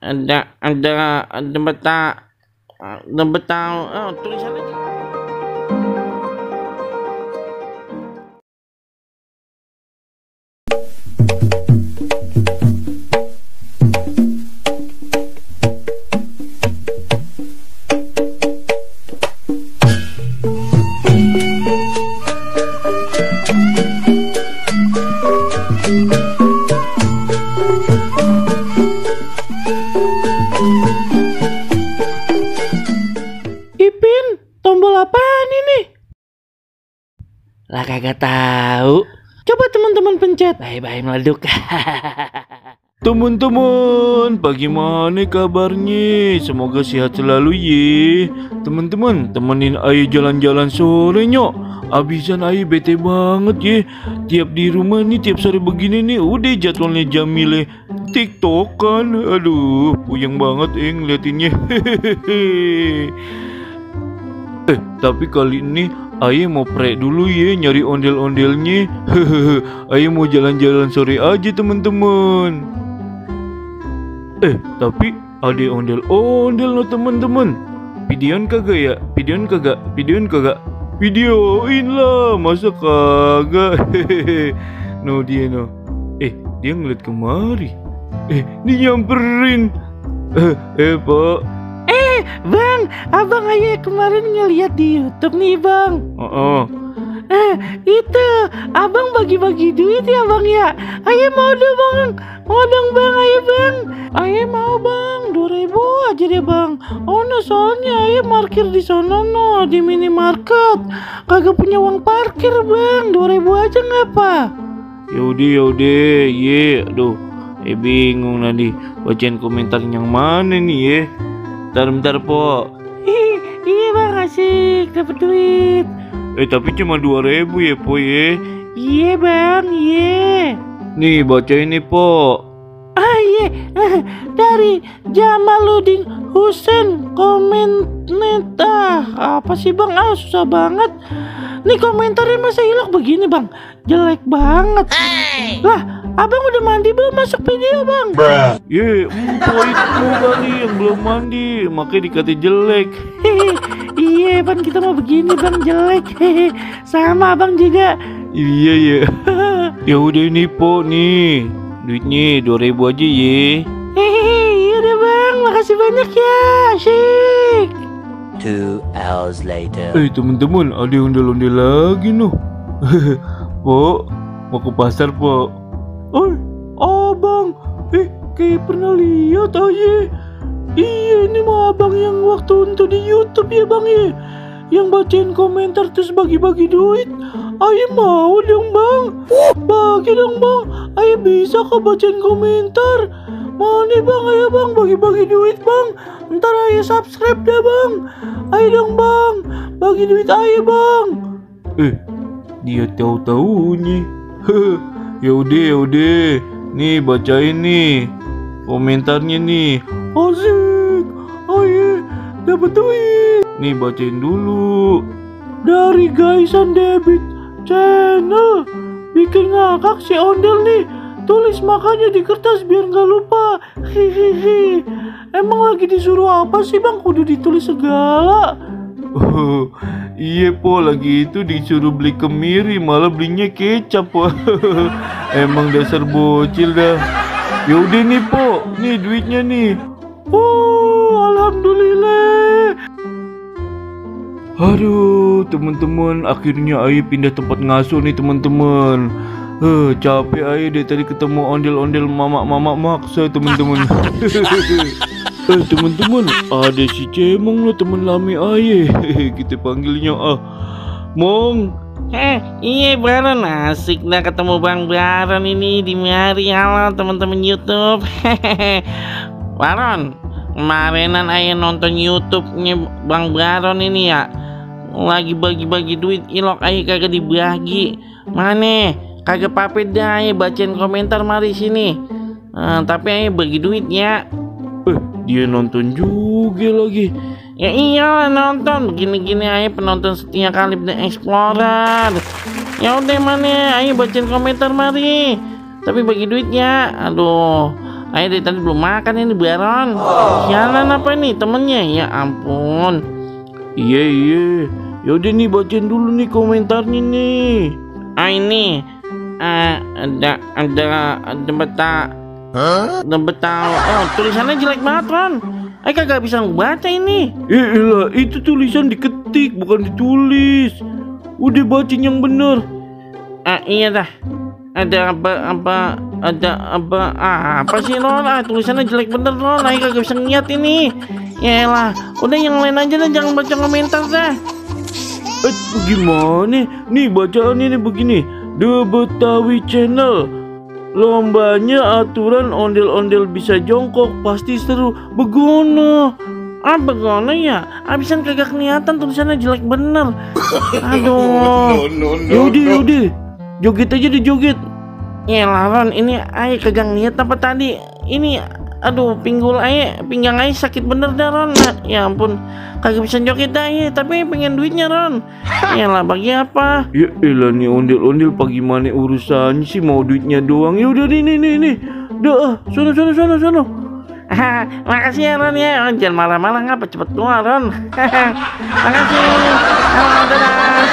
ada betah, tulisan aja. Ipin, tombol apaan ini? Lah kagak tahu. Coba teman-teman pencet. Bye-bye meleduk. Teman-teman, bagaimana kabarnya? Semoga sehat selalu ye. Teman-teman, temenin ayah jalan-jalan sore nyok. Abisan ayah bete banget ye. Tiap di rumah nih, tiap sore begini nih, udah jadwalnya Jamile TikTokan. Aduh, puyeng banget ngeliatinnya. Tapi kali ini ayah mau prek dulu ye, nyari ondel-ondelnya. Ayah mau jalan-jalan sore aja teman-teman. Tapi ada ondel-ondel no teman-teman. Videoin kagak ya? Videoin kagak? Videoin lah, masa kagak? No dia no. Dia ngeliat kemari. Dia nyamperin. Pak. Bang, abang ayah kemarin ngeliat di YouTube nih bang. Itu abang bagi-bagi duit ya bang ya. Ayah mau dong bang, bang, ayah bang. Ayah mau bang, 2.000 aja deh bang. Oh no, soalnya ayah parkir di sono no, di minimarket. Kagak punya uang parkir bang, 2.000 aja ngapa? Yaudah, ye. Aduh, bingung nanti bacain komentar yang mana nih ye. Bentar po. Iya bang, asik dapet duit. Tapi cuma 2.000 ya po ye. Iya bang, iya. Nih bacain nih po. Iya. Dari Jamaluddin Husein komentar. Apa sih bang? Susah banget. Nih komentarnya masa hilak begini bang. Jelek banget. Lah, abang udah mandi belum masuk video bang? Empok itu kali yang belum mandi, makanya dikata jelek. Iya bang, kita mau begini bang, jelek. Sama abang juga. Iya ya. Ya udah ini po nih, duitnya 2.000 aja ye. Iya deh bang, makasih banyak ya, asik. 2 hours later. Teman-teman, ada ondel-ondel lagi noh. Po, mau ke pasar po. Abang, kayak pernah lihat aja. Iya, ini mah abang yang waktu untuk di YouTube ya bang ya, yang bacain komentar terus bagi-bagi duit. Ayah mau dong bang, bagi dong bang. Ayah bisa kok bacain komentar. Mana bang, ayah bang bagi-bagi duit bang. Ntar ayah subscribe dah bang. Ayo dong bang, bagi duit ayah bang. Dia tahu-taunya. Yaudah. Nih bacain nih komentarnya nih. Asik, ayah dapat duit. Nih bacain dulu. Dari Gaisan Debit Channel, bikin ngakak si ondel nih. Tulis makanya di kertas biar nggak lupa. Hihihi. Emang lagi disuruh apa sih bang? Kudu ditulis segala. Iya po, lagi itu disuruh beli kemiri, malah belinya kecap po. Emang dasar bocil dah. Yaudah nih po, nih duitnya nih. Alhamdulillah. Aduh teman-teman, akhirnya ayah pindah tempat ngasuh nih teman-teman. Capek ayah deh tadi ketemu ondel-ondel mama maksa teman-teman. Teman-teman, ada si Cemong lo teman lami ayah. Kita panggilnya Mong. Iya Baron, asik dah ketemu Bang Baron ini di mari. Halo teman-teman YouTube. Baron, kemarinan ayah nonton YouTube-nya Bang Baron ini ya, lagi bagi-bagi duit, ilok ayah kagak dibagi. Mana? Kagak papet dah ayah bacain komentar mari sini. Tapi ayah bagi duitnya. Dia nonton juga lagi. Ya iyalah nonton, begini-gini aja penonton setia Kalib The Explorer. Ya udah mana, ayo bacain komentar mari. Tapi bagi duitnya, aduh, Ayo dari tadi belum makan ini Baron. Sialan apa nih temennya? Ya ampun. Iya. Yaudah nih bacain dulu nih komentarnya nih. Ini ada beta. Oh, tulisannya jelek banget Ron. Kagak bisa baca ini. Elah, itu tulisan diketik bukan ditulis. Udah bacain yang bener. Iya dah. Ada apa sih Ron? Tulisannya jelek bener Ron. Kagak bisa ngeliat ini. Yaelah, udah yang lain aja dah, jangan baca komentar dah. Gimana? Nih bacaannya nih begini. The Betawi Channel. Lombanya aturan ondel-ondel bisa jongkok, pasti seru. Begono. Begono ya? Abisan kagak kelihatan, tulisannya jelek bener. Aduh. Yaudah. Joget aja deh, joget. Yaelah Ron, ini kagak ngeliat apa tadi. Ini aduh, pinggang sakit bener dah Ron. Ya ampun, kagak bisa joget dah tapi pengen duitnya Ron. Yalah, bagi apa? Ya elah nih ondel-ondel pagi mana urusannya sih, mau duitnya doang. Ya udah nih. Dah, sono. Makasih ya Ron ya. Jangan marah-marah ngapa, cepet tua Ron. Makasih. Dadah.